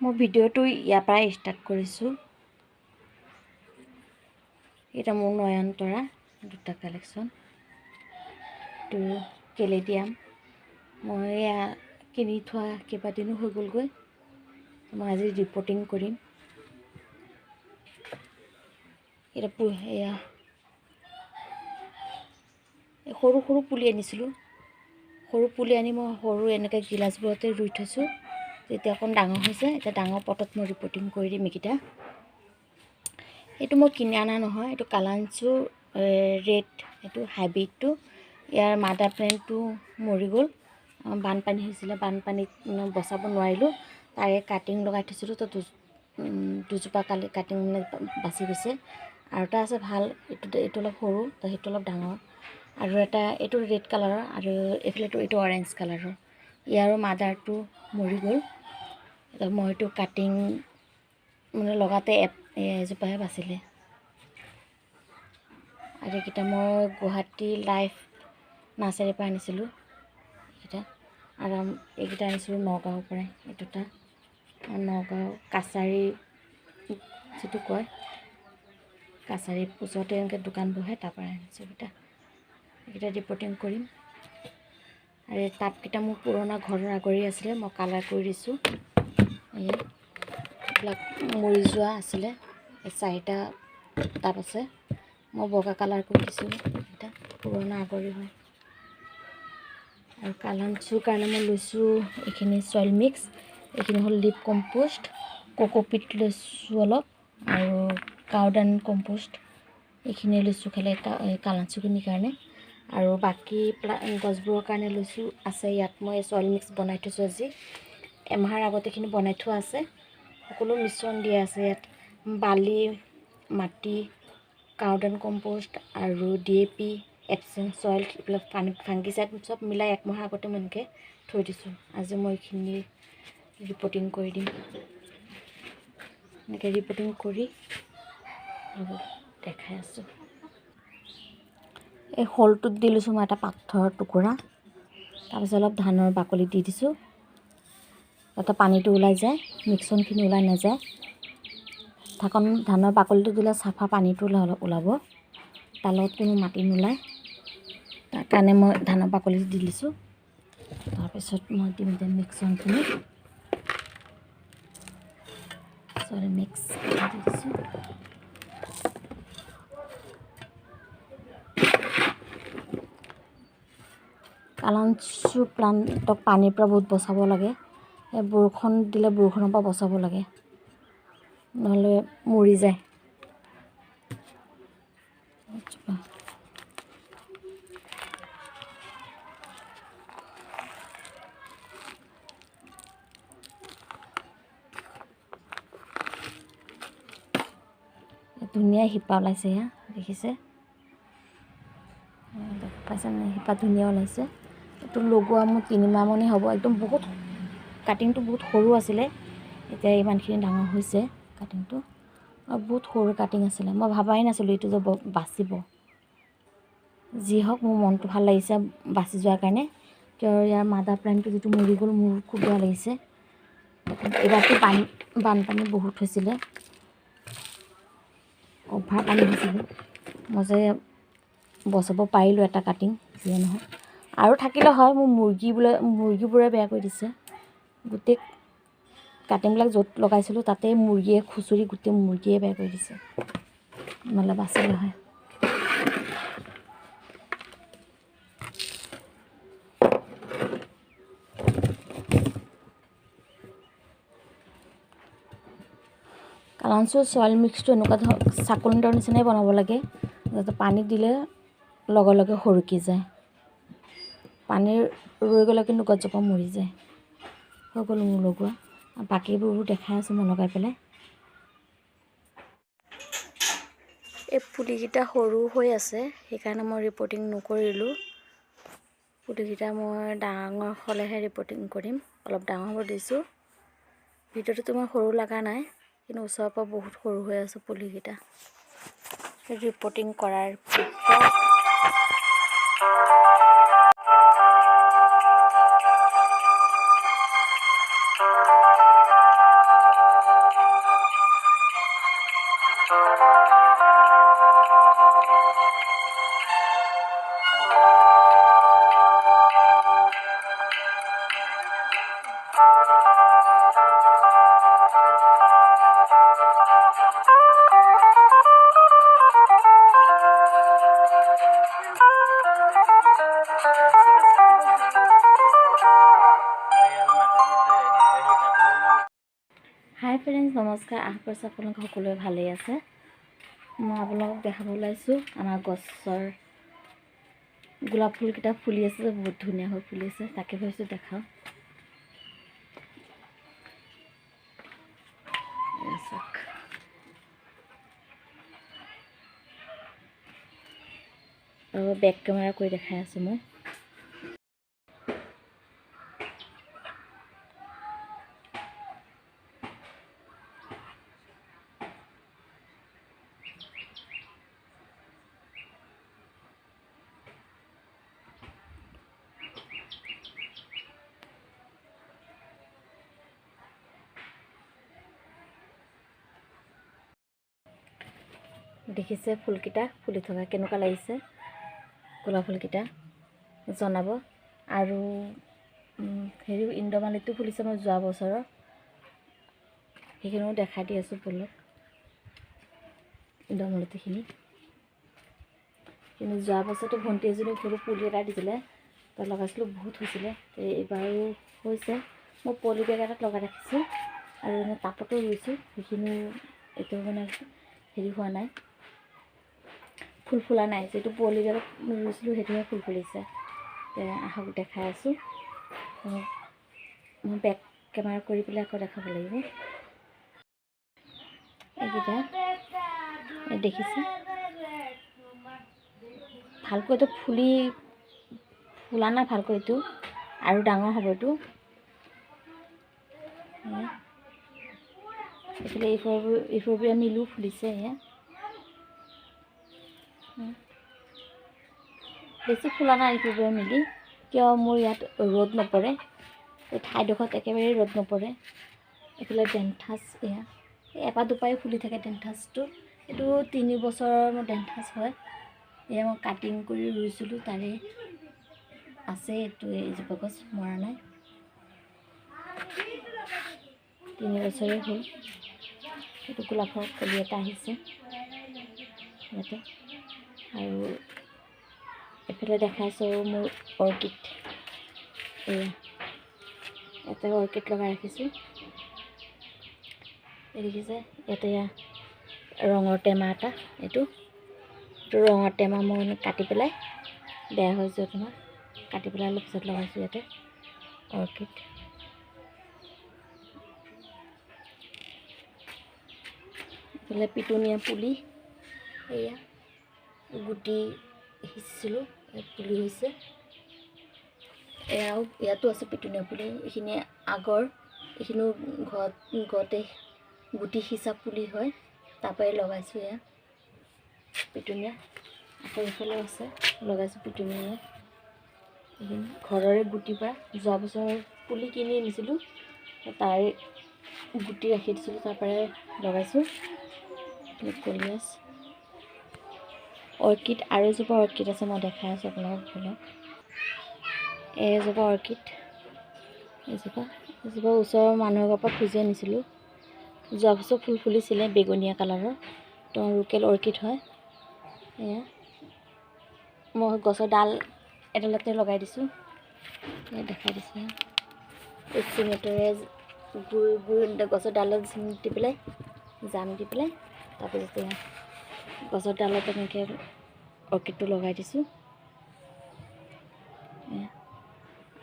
মই ভিডিঅ'টো ইয়াৰ পৰাই ষ্টাৰ্ট কৰিছোঁ। এটা মোৰ নয়নতৰা দুটা কালেকশ্যন, এইটো কেলেডিয়াম। মই এয়া কিনি থোৱা কেইবাদিনো হৈ গ'লগৈ। মই আজি ৰিপৰ্টিং কৰিম। এটা এয়া সৰু সৰু পুলি আনিছিলোঁ। সৰু পুলি আনি মই সৰু এনেকৈ গিলাচবোৰতে ৰুই থৈছোঁ। তেতিয়া অকণ ডাঙৰ হৈছে। এতিয়া ডাঙৰ পটত মই ৰিপৰ্টিং কৰি দিম এইকেইটা। এইটো মই কিনি অনা নহয়, এইটো কালাঞ্চু ৰেড, এইটো হাইব্ৰিডটো। ইয়াৰ মাদাৰ প্লেণ্টটো মৰি গ'ল, বানপানী হৈছিলে, বানপানীত বচাব নোৱাৰিলোঁ। তাৰে কাটিং লগাই থৈছিলোঁ, তো দুজোপা কালি কাটিং মানে বাচি গৈছে। আৰু এটা আছে ভাল, এইটো অলপ সৰু, তো সেইটো অলপ ডাঙৰ। আৰু এটা এইটো ৰেড কালাৰৰ, আৰু এইফালেতো এইটো অৰেঞ্জ কালাৰৰ। ইয়াৰো মাদাৰটো মৰি গ'ল। মই এইটো কাটিং মানে লগাতে এজোপাহে বাচিলে। আৰু এইকেইটা মই গুৱাহাটী লাইফ নাৰ্চাৰীৰ পৰা আনিছিলোঁ এইকেইটা। আৰু এইকেইটা আনিছিলোঁ নগাঁৱৰ পৰাই, এই দুটা নগাঁও কাছাৰী যিটো কয়, কাছাৰীৰ ওচৰতে এনেকৈ দোকান বহে, তাৰ পৰা আনিছোঁ এইকেইটা। এইকেইটা ৰিপৰ্টিং কৰিম। আৰু এই টাবকেইটা মোৰ পুৰণা ঘৰৰ আগৰি আছিলে, মই কালাৰ কৰি দিছোঁ। এইবিলাক মৰি যোৱা আছিলে, এই চাৰিটা টাব আছে, মই বগা কালাৰ কৰি দিছোঁ। এইকেইটা পুৰণা আগৰি হয়। আৰু কালাঞ্চুৰ কাৰণে মই লৈছোঁ এইখিনি চইল মিক্স, এইখিনি হ'ল লিপ কম্প'ষ্ট, কোকোপিট লৈছোঁ অলপ, আৰু কাউডান কম্প'ষ্ট, এইখিনিয়ে লৈছোঁ খালি কালাঞ্চুখিনিৰ কাৰণে। আৰু বাকী গছবোৰৰ কাৰণে লৈছোঁ আছে ইয়াত মই চইল মিক্স বনাই থৈছোঁ। আজি এমাহৰ আগতে এইখিনি বনাই থোৱা আছে। সকলো মিশ্ৰণ দিয়া আছে ইয়াত, বালি, মাটি, কাউডান কম্প'ষ্ট আৰু DAP, Epsom soil, এইবিলাক ফাংগিচাইড চব মিলাই এক মাহৰ আগতে মই এনেকৈ থৈ দিছোঁ। আজি মই এইখিনি ৰিপৰ্টিং কৰি দিম। এনেকৈ ৰিপৰ্টিং কৰি দেখাই আছোঁ। এই শ'লটোত দি লৈছোঁ মই এটা পাথৰৰ টুকুৰা, তাৰপিছত অলপ ধানৰ বাকলি দি দিছোঁ, যাতে পানীটো ওলাই যায়, মিক্সনখিনি ওলাই নাযায়। ঢাকন ধানৰ বাকলিটো দিলে চাফা পানীটো ওলাব, তাৰ লগত কোনো মাটি নোলায়। তাৰ কাৰণে মই ধানৰ বাকলিটো দি দিছোঁ। তাৰপিছত মই দিম এতিয়া মিক্সনখিনি, চৰি মিক্স দি দিছোঁ। কালাঞ্চু প্লাণ্টক পানীৰ পৰা বহুত বচাব লাগে। এই বৰষুণ দিলে বৰষুণৰ পৰা বচাব লাগে, নহ'লে মৰি যায়। ধুনীয়া শিপা ওলাইছে, এয়া দেখিছে, পাইছে নাই? শিপা ধুনীয়া ওলাইছে। এইটো লগোৱা মোৰ 3 মাহ মানেই হ'ব। একদম বহুত কাটিংটো বহুত সৰু আছিলে, এতিয়া ইমানখিনি ডাঙৰ হৈছে কাটিংটো। আৰু বহুত সৰু কাটিং আছিলে, মই ভাবাই নাছিলোঁ এইটো যে বাচিব। যি হওক, মোৰ মনটো ভাল লাগিছে বাচি যোৱাৰ কাৰণে। কিয় ইয়াৰ মাদাৰ প্লেণ্টটো যিটো মৰি গ'ল, মোৰ খুব বেয়া লাগিছে। এইবাৰতো বানপানী বহুত হৈছিলে, অভাৰ পানী হৈছিলে। মই যে বচাব পাৰিলোঁ এটা কাটিং, যিয়ে নহওক। আৰু থাকিলে হয়, মোৰ মুৰ্গীবোৰে বেয়া কৰি দিছে। গোটেই কাটিংবিলাক য'ত লগাইছিলোঁ তাতে মুৰ্গীয়ে খুচৰি গোটেই মুৰ্গীয়ে বেয়া কৰি দিছে, নহ'লে বাচিলে হয়। কালাঞ্চুৰ চইল মিক্সটো এনেকুৱা ধৰক চাকলনিৰ নিচিনাই বনাব লাগে, যাতে পানী দিলে লগে লগে সৰকি যায়। পানী ৰৈ গ'লে কিন্তু গছজোপা মৰি যায়। হৈ গ'ল মোৰ লগোৱা, বাকীবোৰো দেখাই আছোঁ মই লগাই পেলাই। এই পুলিকেইটা সৰু হৈ আছে, সেইকাৰণে মই ৰিপৰ্টিং নকৰিলোঁ। পুলিকেইটা মই ডাঙৰ হ'লেহে ৰিপৰ্টিং কৰিম, অলপ ডাঙৰ হ'ব দিছোঁ। ভিডিঅ'টোতো মই সৰু লগা নাই, কিন্তু ওচৰৰ পৰা বহুত সৰু হৈ আছে পুলিকেইটা। ৰিপৰ্টিং কৰাৰ পিছত হাই ফ্ৰেণ্ডছ, নমস্কাৰ। আশা কৰিছোঁ আপোনালোক সকলোৱে ভালেই আছে। মই আপোনালোকক দেখাব ওলাইছোঁ, আমাৰ গছৰ গোলাপ ফুলকেইটা ফুলি আছে যে, বহুত ধুনীয়া হৈ ফুলি আছে। তাকে ভাবিছোঁ দেখাওঁ। এয়া চাওক। আৰু বেক কেমেৰা কৰি দেখাই আছোঁ মই। দেখিছে ফুলকেইটা ফুলি থকা, কেনেকুৱা লাগিছে গোলাপ ফুলকেইটা জনাব। আৰু হেৰি ইন্দ্ৰমালিটো ফুলিছে মই যোৱা বছৰৰ, সেইখিনিও দেখাই দি আছোঁ ব'লক ইন্দ্ৰমালতীখিনি। কিন্তু যোৱা বছৰটো ভণ্টি এজনী সৰু পুলি এটা দিছিলে, তাত লগাইছিলোঁ, বহুত হৈছিলে। এইবাৰো হৈছে। মই পলি বেগ এটাত লগাই ৰাখিছোঁ আৰু এনে টাবতো ৰুইছোঁ। সেইখিনিও এইটো মানে হেৰি হোৱা নাই, ফুল ফুলা নাই। যিটো পলি বেগত ৰুইছিলোঁ সেইটোহে ফুল ফুলিছে। আহক দেখাই আছোঁ। মই বেক কেমেৰা কৰি পেলাই আকৌ দেখাব লাগিব। এইকেইটা এই দেখিছে, ভালকৈ এইটো ফুলা নাই ভালকৈ, এইটো আৰু ডাঙৰ হ'ব এইটো। এইফালে ইফৰবিয়া মিলো ফুলিছে। এয়া বেছি ফুলা নাই ইফৰবিয়া মিলি, কিয় মোৰ ইয়াত ৰ'দ নপৰে, এই ঠাইডোখৰত একেবাৰে ৰ'দ নপৰে। এইফালে ডেন্থাছ, এয়া এপাহ দুপাই ফুলি থাকে ডেন্থাছটো। এইটো 3 বছৰৰ মোৰ ডেন্থাছ হয়। এয়া মই কাটিং কৰি ৰুইছিলোঁ, তাৰে আছে এইটো, এইজোপা গছ মৰা নাই, 3 বছৰেই হ'ল। এইটো গোলাপৰ কলি এটা আহিছে ইয়াতে। আৰু এইফালে দেখাইছোঁ মোৰ অৰ্কিড, এয়া ইয়াতে অৰ্কিড লগাই ৰাখিছোঁ। এই দেখিছে ইয়াতে এয়া ৰঙৰ টেমা এটা, এইটো ৰঙৰ টেমা মই মানে কাটি পেলাই, বেয়া হৈ যোৱা তোমাৰ, কাটি পেলাই অলপ পিছত লগাইছোঁ ইয়াতে অৰ্কিড। এইফালে পিটুনিয়া পুলি, এয়া গুটি সিঁচিছিলোঁ, পুলি হৈছে। এয়াও ইয়াতো আছে পিটুনিয়া পুলি। এইখিনি আগৰ, এইখিনিও ঘৰতে গুটি সিঁচা পুলি হয়, তাৰপৰাই লগাইছোঁ এয়া পিটুনিয়া। আকৌ এইফালেও আছে, লগাইছোঁ পিটুনিয়া। এইখিনি ঘৰৰে গুটিৰ পৰা, যোৱা বছৰ পুলি কিনি আনিছিলোঁ, তাৰে গুটি ৰাখি দিছিলোঁ, তাৰ পৰাই লগাইছোঁ। কলিয়াছ অৰ্কিড, আৰু এজোপা অৰ্কিড আছে, মই দেখাই আছোঁ আপোনালোকক। ধৰি এজোপা অৰ্কিড, এজোপা ওচৰৰ মানুহৰ ঘৰৰ পৰা খুজি আনিছিলোঁ। যোৱা বছৰ ফুল ফুলিছিলে, বেগুনীয়া কালাৰৰ, তো লোকেল অৰ্কিড হয়। এয়া মই গছৰ ডাল এডালতে লগাই দিছোঁ, এয়া দেখাই দিছোঁ। এই চিমেণ্টেৰে গুৰ গছৰ ডালত চিমেণ্ট দি পেলাই, জাম দি পেলাই, তাৰপিছতে গছৰ ডালত এনেকৈ অৰ্কিডটো লগাই দিছোঁ।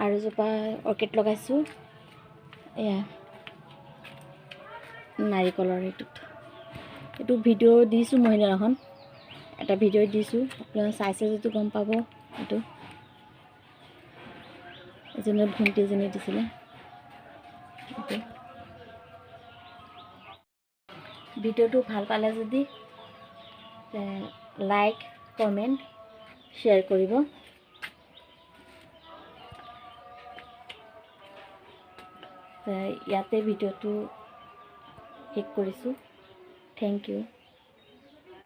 আৰু এজোপা অৰ্কিড লগাইছোঁ, এয়া নাৰিকলৰ। এইটোত এইটো ভিডিঅ' দিছোঁ মই সেইদিনাখন, এটা ভিডিঅ' দিছোঁ, আপোনালোকে চাইছে যিটো গম পাব। এইটো এজনী ভণ্টি এজনী দিছিলে। এইটো ভিডিঅ'টো ভাল পালে যদি লাইক, কমেণ্ট, শ্বেয়াৰ কৰিব। ইয়াতে ভিডিঅ'টো শেষ কৰিছোঁ। Thank you.